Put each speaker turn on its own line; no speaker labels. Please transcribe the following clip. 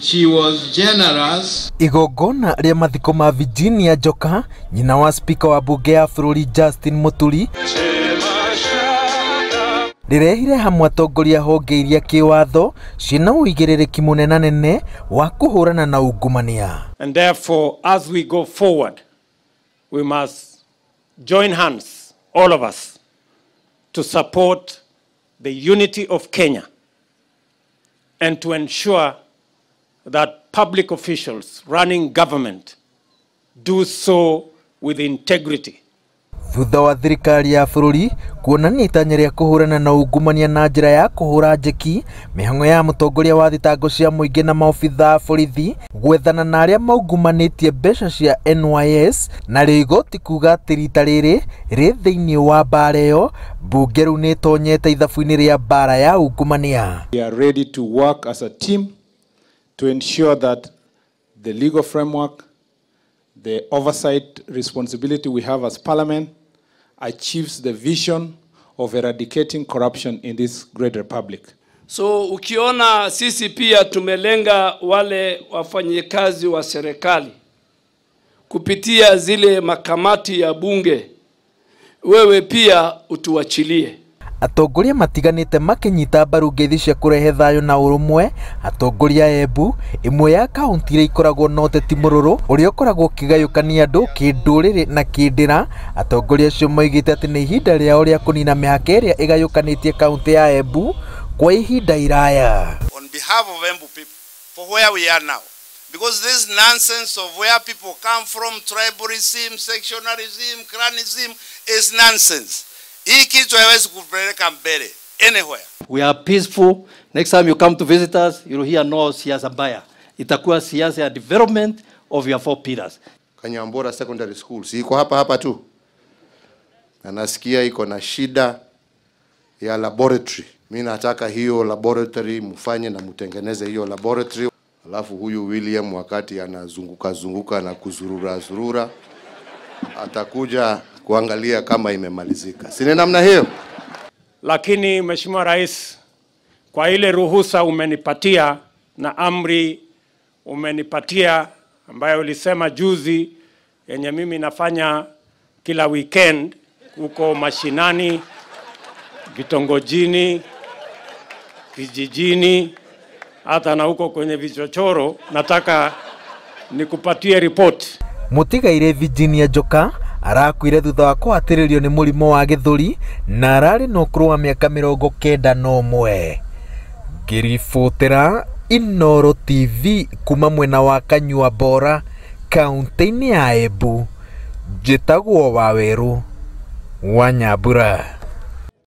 She was generous.
Igongona rĩa mathiko ma Virginia Njoka, nyina wa spika wa bunge ya bũrũri Justin Muturi, rĩrehire hamwe atongoria honge iria kĩwatho ciĩna ũigĩrĩrĩki mũnenanene wa kũhũrana na ungumania.
And therefore, as we go forward, we must join hands, all of us, to support the unity of Kenya and to ensure that public officials running government do so with integrity.
Thutha wa thirikari ya bũrũri kuonania itanya rĩa kũhũrana na ungumania na njĩra ya kũhũra njeki mĩhang'o ya mũtongoria wa thitango cia mũingĩ na maobitha a borithi gwethana na arĩa maungumanĩtie mbeca cia NYS na rĩo igoti kuga atĩ rita rĩrĩ rĩ thĩinĩ wa mbara ĩyo mbunge rĩu nĩ ĩtonyete ithabu-inĩ rĩa mbara ya ungumania.
We are ready to work as a team to ensure that the legal framework, the oversight responsibility we have as Parliament achieves the vision of eradicating corruption in this great republic.
So ukiona sisi pia tumelenga wale wafanyikazi wa serikali kupitia zile makamati ya bunge, wewe pia utuachilie.
Atongoria matiganĩte makĩnyita mbaru ngeithi cia kũrehe thayũ na ũrũmwe. Atongoria a Embu, ĩmwe ya kaunti iria ikoragwo na ũteti mũrũrũ ũrĩa ũkoragwo ũkĩgayũkania andũ kĩndũrĩrĩ na kĩndĩra. Atongoria acio moigĩte atĩ nĩ ihinda rĩao rĩa kũnina mĩhaka ĩrĩa ĩgayũkanĩtie kaunti ya Embu kwa ihinda iraya.
On behalf of Embu people, for where we are now, because this nonsense of where people come from, tribalism, sectionalism, clanism is nonsense. Hii kitu haiwezi kupeleka mbele anywhere.
We are peaceful. Next time you come to visit us, you'll hear no siasa mbaya. Itakuwa siasa ya development of your four pillars.
Kanyambora Secondary School si iko hapa hapa tu, na nasikia iko na shida ya laboratory. Mimi nataka hiyo laboratory mfanye na mtengeneze hiyo laboratory. Alafu huyu William wakati anazunguka zunguka na kuzurura zurura atakuja kuangalia kama imemalizika. Si ni namna hiyo?
Lakini Mheshimiwa Rais, kwa ile ruhusa umenipatia na amri umenipatia ambayo ulisema juzi yenye mimi nafanya kila weekend huko mashinani, vitongojini, vijijini, hata na huko kwenye vichochoro, nataka nikupatie report.
Mũtigaire Virginia Njoka arakuire thutha wa kũhatĩrĩrio nĩ mũrimũ wa gĩthũri na ararĩ na ũkũrũ wa mĩaka 91. Ngĩribotera Inooro TV kuma mwena wa Kanyua Bora kaunti-inĩ ya Embu, njĩtagwo Wawerũ wa Nyambura.